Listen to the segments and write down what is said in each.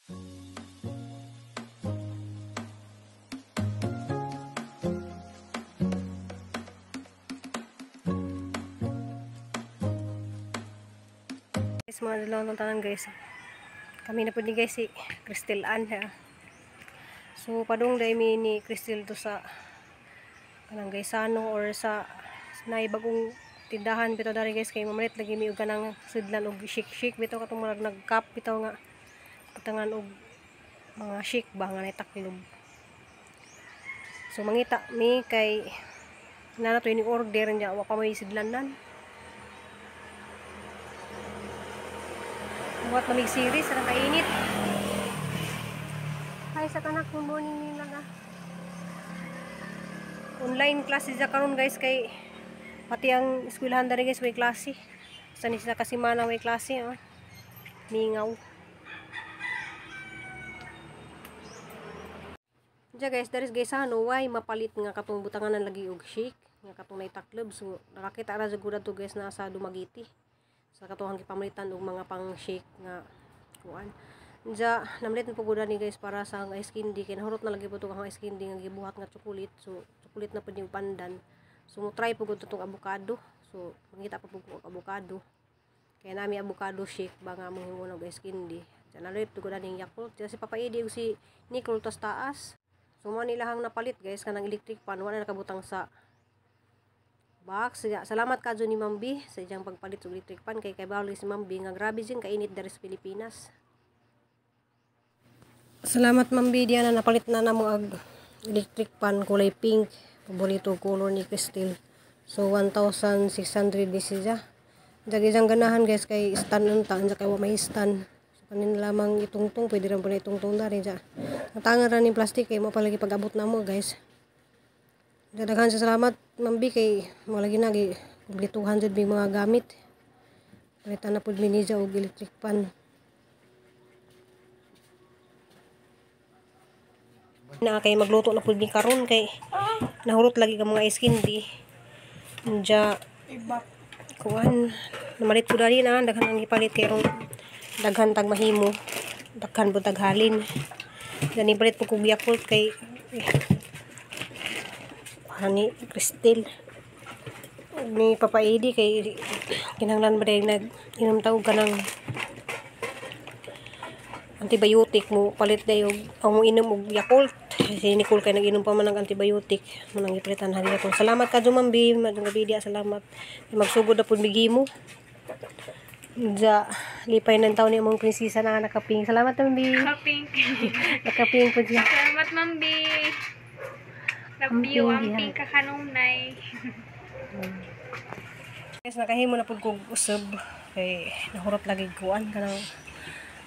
Guys, mga dalawang tanan guys. Kami na po ni guys si Crystal Ann ha. So padung dai mi ni Crystal to sa kanang Gaisano or sa nay bagong tindahan bitaw dari guys kay mamalit lagi mi og kanang sudlan og shake-shake bitaw katong murag nag-cup bitaw nga butangan og mga shake ba nga nay taklob. So mangita mi kay na nato ini order niya wa pa may sidlanan. Buhat lamig series, sarang kainit. Hi sa kanak, good morning nila ka. Online class siya karon guys kay pati ang eskwelahan diri guys may klase. Sa ni sila kasimana may klase ah. Mingaw. Diya guys, there is guys ano why mapalit nga katong butanganan lagi og shake nga katong nay taklob. So nakakita ra jud to guys na sa Dumaguete. Sa katuhang gipamalitan og mga pang shake nga kuan. Diya namlit na pud ni guys para sa ang ice candy kay nahurot na lagi pud ang ice candy nga gibuhat nga chocolate. So chocolate na pud yung pandan. So mo try pud tong avocado. So mangita pa pud og avocado. Kaya nami avocado shake ba nga among himon og ice candy. Diya nalit pud ning Yakult. Diya si Papa Eddie ug si Nicole tas taas. So mo nila hang napalit guys kanang electric pan wala na nakabutang sa box. Salamat ka ni Ma'am B sa iyang pagpalit og electric pan kay bawal si Ma'am B nga grabe jud kainit diri sa Pilipinas. Salamat Ma'am B diya na napalit na namo og electric pan kulay pink, paborito color ni Crystal. So 1,600 ni siya. Dagi iyang ganahan guys kay stand unta unsa kay wa may stand. So kanin lamang itungtong pwede ra pud itungtong dari siya. Natangan ra ni plastic kay mo palagi pag-abot namo guys. Daghan sa salamat Ma'am B kay mo lagi na gi kumpletuhan jud mi mga gamit. Palitan na pud mi niya og electric pan. Na kay magluto na pud mi karon kay nahurot lagi ka mga ice candy. Unja kuan namalit pud dali na daghan ang gipalit kay rong daghan tag mahimo, daghan pud taghalin. Gani palit pud kog Yakult kay ani Crystal ni Papa Eddie kay kinahanglan ba dahil nag inom ta og kanang antibiotic mo palit dayo og mo inom og Yakult. Si Nicole kay nag-inom pa man ng antibiotic mo nang gipalitan hari ako. Salamat ka Ma'am B, madung gabi diya salamat. Magsugod na pud migimo. Ja lipay ng taon ni among prinsesa na nakaping. Salamat Ma'am B. Nakaping. Nakaping pud siya. Salamat Ma'am B. Love you, ang pink kakanunay. Guys, nakahimo na pud kog usab kay nahurot lagi kuan kanang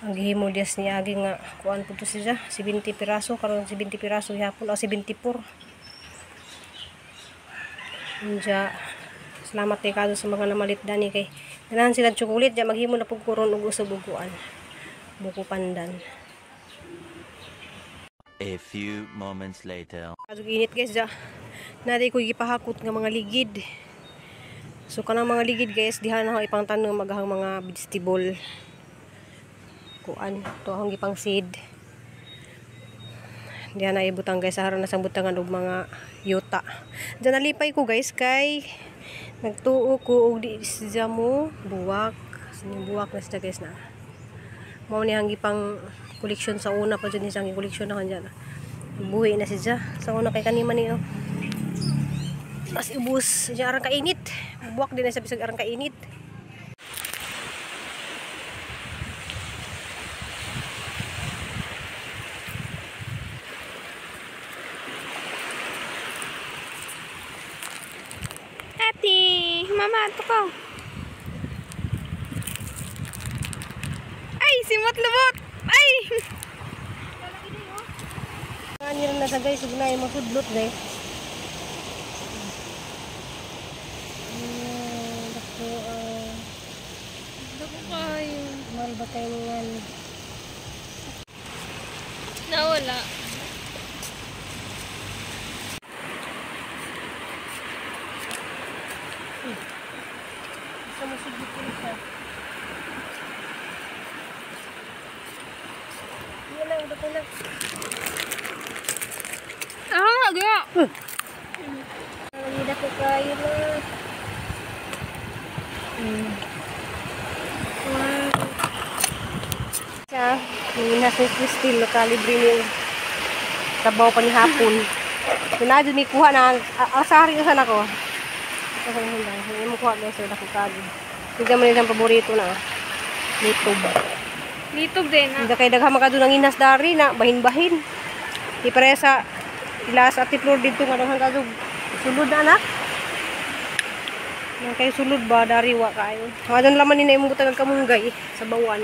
ang gihimo dias ni agi nga kuan pud to siya 70 piraso karon 70 piraso hapon o 74. Unja salamat kay kaso sa mga namalit dani kay ganahan sila chocolate ja maghimo na pud ko ron og usab og kuan buko pandan. A few moments later. Kaso init guys ja. Nari ko gipahakot nga mga ligid. So kanang mga ligid guys diha na ako ipang tanom agahang mga vegetable. Kuan to akong gipang seed. Diha na ibutang guys sa haron na sang butangan og mga yuta. Diyan nalipay ko guys kay nagtuo ko og di siya mo buwak. Sining buwak na siya guys na. Mao ni ang gipang koleksyon sa una pa jud ni siyang koleksyon na kanyan. Buhi na siya sa una kay kanima ni oh. Mas ubos siya arang kainit. Buwak din na siya bisag arang kainit. Ate, mama ato ko. Ay, simot lubot. Ay! Kanira na sa guys, ug na masudlot guys. Dako dako kayo. Mahal ba kayo niyan? Nawala. Gusto mo sudlot ko siya. Dako na. Ah, gaya. Lagi dako kayo na. Wow. Siya, nanginas ni Christine, nakalibre ni sabaw pa ni hapon. So na dyan may kuha na, asari na sana ko. Hindi mo kuha guys, so dako kayo. Hindi mo nila ang paborito na. Litob. Litob din na. Hindi kay daghan makadto nang inas dari na bahin-bahin. Di pareha sa ilas at floor dito nga daghan kadto sulod na anak. Nang kay sulod ba dari wa kayo. Adon laman ni na imong butang kamunggay sa bawan.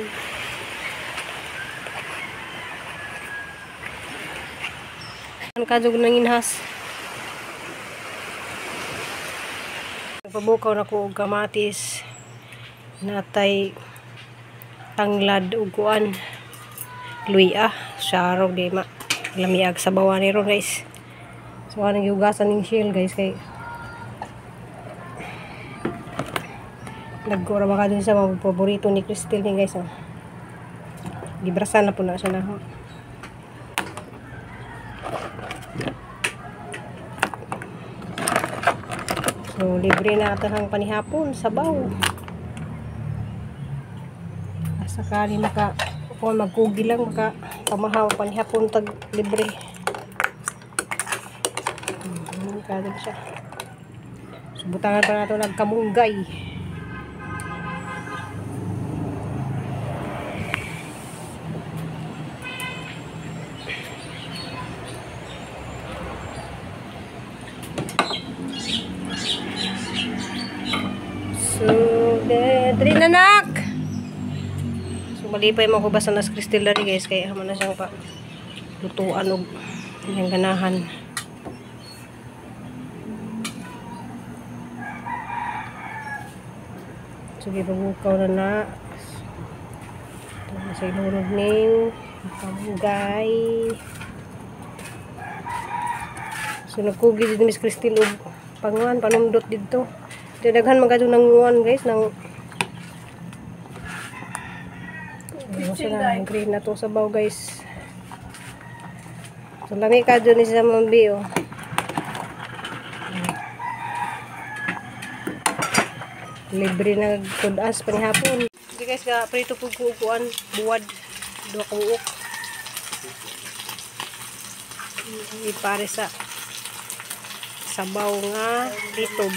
Ang kadto nang inhas. Nagpabukaw na ko og kamatis. Natay tanglad ug kuan. Luya, sarog di ma lamiag sa bawan ni ron guys. So anong gihugasan ning shell guys kay nagkura ba ka dun sa mga paborito ni Christine ni guys oh. Gibrasan na po na siya na ho. So libre na ata ang panihapon sabaw. Sakali maka kung magkugi lang maka pamahaw panihapon tag libre. Kada siya. So butangan pa nato nagkamunggay. So, dali na nak. So malipay mo ko basta nas Christine dari guys kay amo na siyang pa lutuan og iyang ganahan. So gipabukaw na na. Ito sa ilunod ning kamunggay. So nagkugi dito Miss Christine og panguan panumdot didto. Daghan man kadto nang guys nang na, green na to sabaw guys. So lami ka dun sa mambi oh. Libre na tudas panihapon. Hindi guys ga prito pug kuan buwad duha ka buok. Ipare sa sabaw nga litob.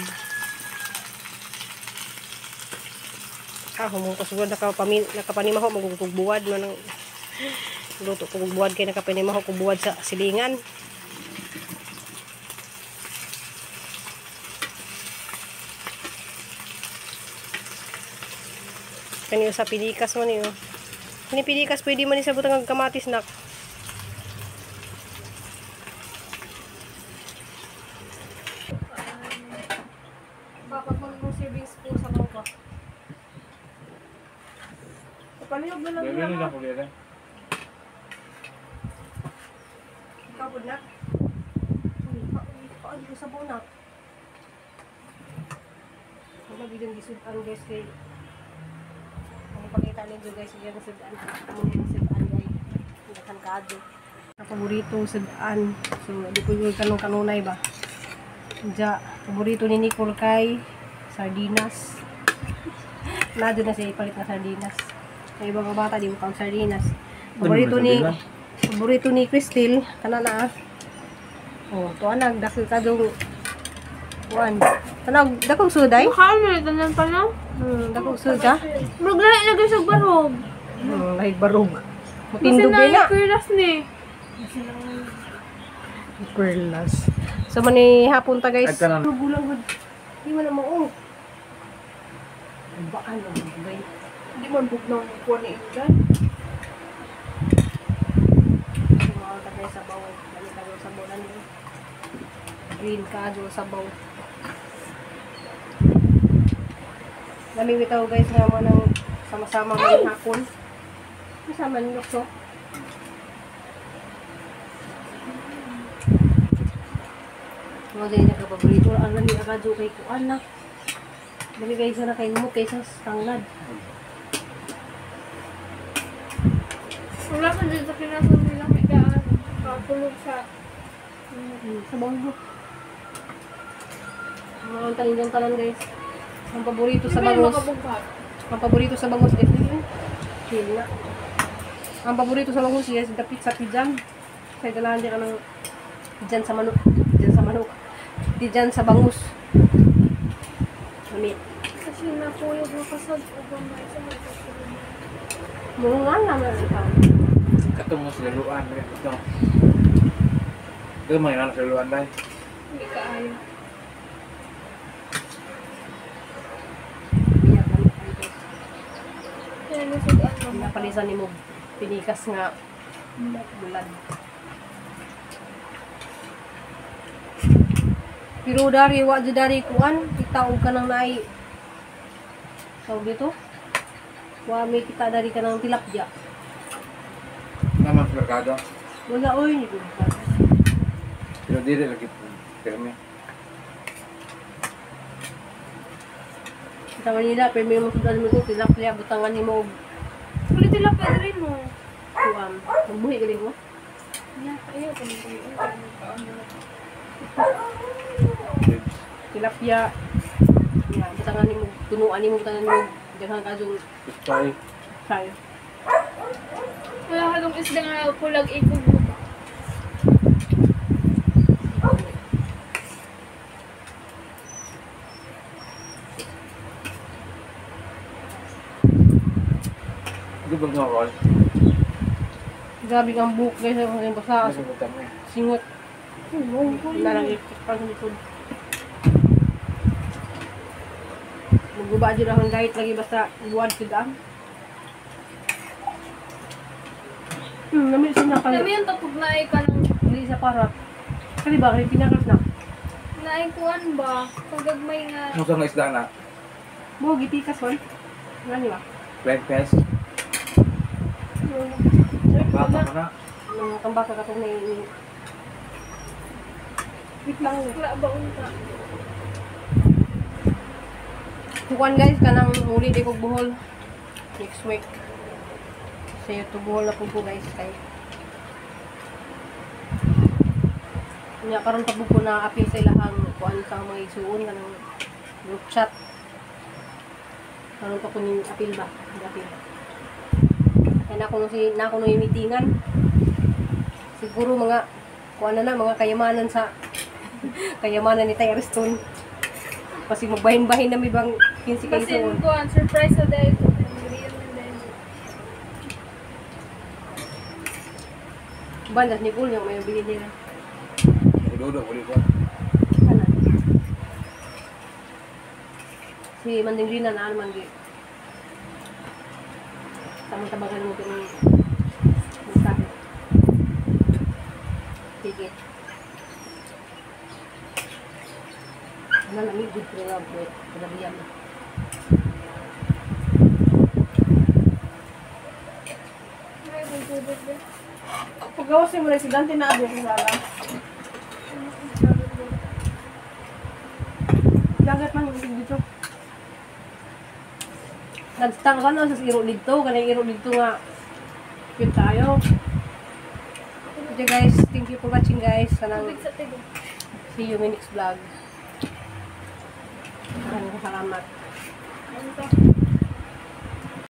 Ah, humong kasugod nakapanimaho magugtog buwad man ang luto ko buwad kay nakapanimaho ko buwad sa silingan. Kaniyo sa pilikas man niyo. Kani pilikas pwede man ni sa butang ang kamatis nak. Bakit mag serving spoon sa mga palihog na lang niya. Ikaw po na. Paano ko sa bunak? Wala biglang gisudan guys kay ang ipakita ninyo guys yung sudan. Ang sudan guys. Dakan kaado. Paboritong sudan. So di ko yung kanong kanunay ba. Diya, paborito ni Nicole kay sardinas. Nado na siya ipalit na sardinas. Sa ibang bata di mo kang sardinas. Paborito ni Christine kana na. Oh, to anag dakil ka dong kuan. Tanag dakong suday? Makaon mo tanan pa na. Dakong suda. Murag lahi lagi sa barog. Lahi barog. Matindog na. Perlas ni. Perlas. So mani hapon ta guys. Gulang gud. Di man na mo. Baan na bagay. Di man bugnaw ng kuha ni Inday. Mga tagay sabaw. Dali tayo sabaw na niyo. Green kajo sabaw. Lami bitaw guys nga mo nang sama-sama ngayong hapon. Kasama ni Lokso. Mga ganyan nagkapaborito. Ang lami akadyo kay kuan na. Lami guys na kay mo kaysa tanglad. Wala sa dyan sa kinasun nila may daan. Kapulog sa... Sa banggo. Mga tanin tanan guys. Ang paborito sa bangus. Ang paborito sa bangus guys. Chill na. Ang paborito sa bangus guys, the pizza pijan. Kaya ganahan din ka ng diyan sa manok. Diyan sa manok. Diyan sa bangus. Amit. Kasi nakuyog na kasag o gamay sa mga kasulog. Murungan naman ikaw. Katong mo sa laluan. Ito. Ito mga sa laluan dahil. Hindi ka ayaw. Kaya nasugaan mo. Napalisan ni mo pinikas nga bulad. Pero dari wa jud dari kuan kita og kanang naay tawag dito. Wa may kita dari kanang tilapia. Naman sa merkado. Wala oy ni. Pero dili lagi pirmi. Sa Manila pero may masudan mo ko tilapia butangan nimo og Kulit tilapia rin mo. kuan. Magbuhi gali mo. Yeah, ayaw ko nito. Tilapia. Yeah, butangan nimo tunuan nimo butangan nimo daghan kadtong Sorry. Sorry. Wala katong isda nga pulag ikog mo ba? Di ba nga roll? Grabe kang buhok guys, ang basa. Singot. Wala lang i-pa sa likod. Maguba dyan akong diet lagi basta buwad sa daan. Nami siya na Nami yung tapog na ay ka ng... Hindi sa para. Kali ba? Kali pinakas na. Naikuan ba? Pagagmay nga... Ano sa nga isda na? Mo, gipikas man. Ano ni ba? Breakfast. Bata ka na. Mga tambaka ka itong nai... Wait lang. Wala ba unta? Kuan guys, kanang uli di kog buhol. Next week. Sa YouTube buhol na po ko guys kay. Nya karon pa ko na apil sa ilahang kuan sa mga igsuon kanang group chat. Karon pa ko ning apil ba? Apil. Kaya na ko si na ko no meetingan. Siguro mga kuan na mga kayamanan sa kayamanan ni Tay Ariston. Kasi magbahin-bahin na may bang 15 kayo. Basin ko, ang surprise sa dahil ko. Bandas ni Paul yung may bilhin nila. Dudo, uli ko. Ano? Si Manding Rina na ano man di. Tamang-tabagan mo kung mensahe. Sige. Ano lang, good ko nga buwet. Kalabiyan na. Paggawas mo residente na abot sa sala. Dagat man yung dito. Nagstang ka na sa iro dito. Kanang iro dito nga. Cute tayo. Okay guys, thank you for watching guys. Sanang see you in my next vlog. Maraming salamat.